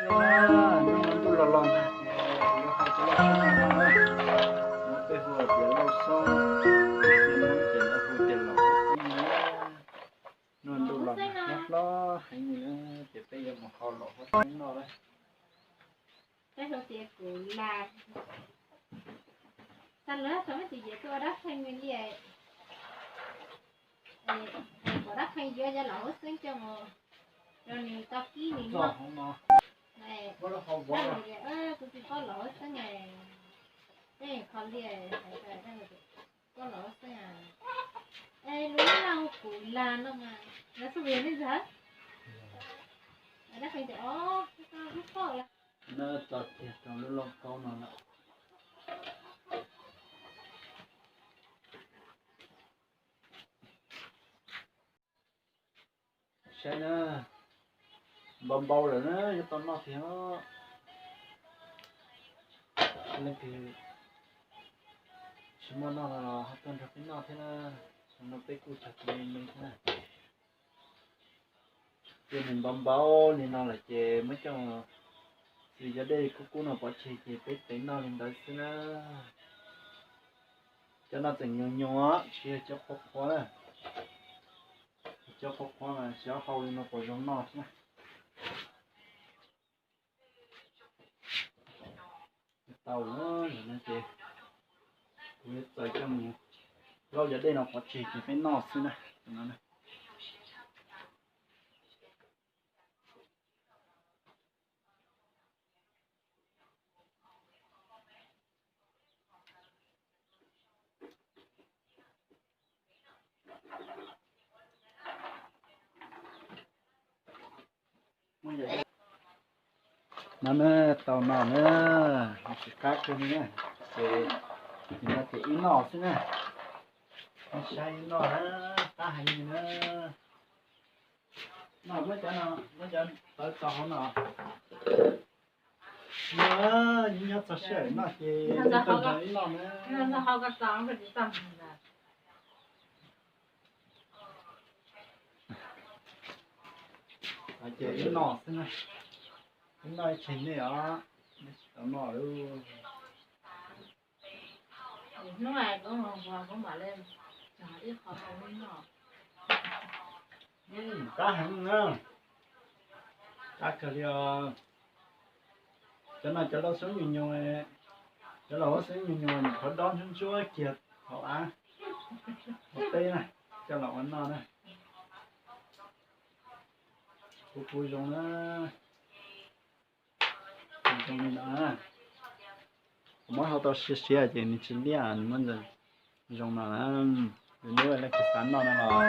Ntuj los los ntag ces yuav hais cov lauj xoob no na. Peb hu tias lauj xoob, ces lawv hu tias laum huab xeeb na. Ntuj los hlob hlob heev li na, ces peb yuav mus hau laum huab xeeb noj na. Peb hu tias kuv las. Tag lawm, thaum me tis ces tuaj ua dab pheej li, es pom dab pheej yuav cov laum huab xeeb coj mus rau nws tau kib nws noj. Dab laug tias, kuv tsis paub laum huab xeeb, peb kho li hais tias, paub laum huab xeeb, es lub nyob hu kuv las no mas lawv xub yog nej ntag. Dab pheej tias, o, lub paub las. Na, txog kiag rau lub lauj kaub no lawm. Saib na, npau npau lawm na, yuav tau noj thiab. Leej twg tsis muaj noj no los ho tuaj nrog peb noj thiab na. Tam no peb kuj tsawg tus me me thiab na. Ces nws npau npau li no lawm ces muab coj, txiv cov dej kub kub no pov tseg ces peb tev noj li ntawd xwb na. Cov no tseem nyoos nyoos, tsis yog cov qhuav qhuav na. Cov qhuav qhuav mas xyov hau li no puas zoo noj thiab. Tau lawm no ces kuv yuav txaws coj mus, laub cov dej no pov tseg ces peb noj xwb na. No na, tau no na, tsis qab kawg li na, ces no ces ib noj xwb na. Saib ib noj na, qab heev li na. No muab cov no, muab cov tawv txog hauv no. No, nyob txog sij hawm noj ces ib noj na. Ces ib noj xwb na, ib noj ib tseg nej os, nej tsis tau noj lawm. Hnub kuv mus kuv mam li txog ib qho rau nej noj. Qab heev na, qab kawg li os. Cov no cov lauj xoob nyuam nyuam, cov laum huab xeeb nyuam nyuam nyuam qhuav dob ntsuab ntsuab kiag hauv av, hauv teb na, coj los ua noj na. Kuv kuv zoo na. Zoo li no, kuv muab hau tau siav siav ces nws tsis liaj, nws muab ntawd zoo no na. Yus hnub leej twg xav noj no los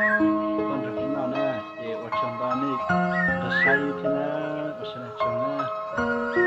tuaj nrog peb noj na, ces ua tsaug ntau nej tau saib thiab na, ua tsaug na.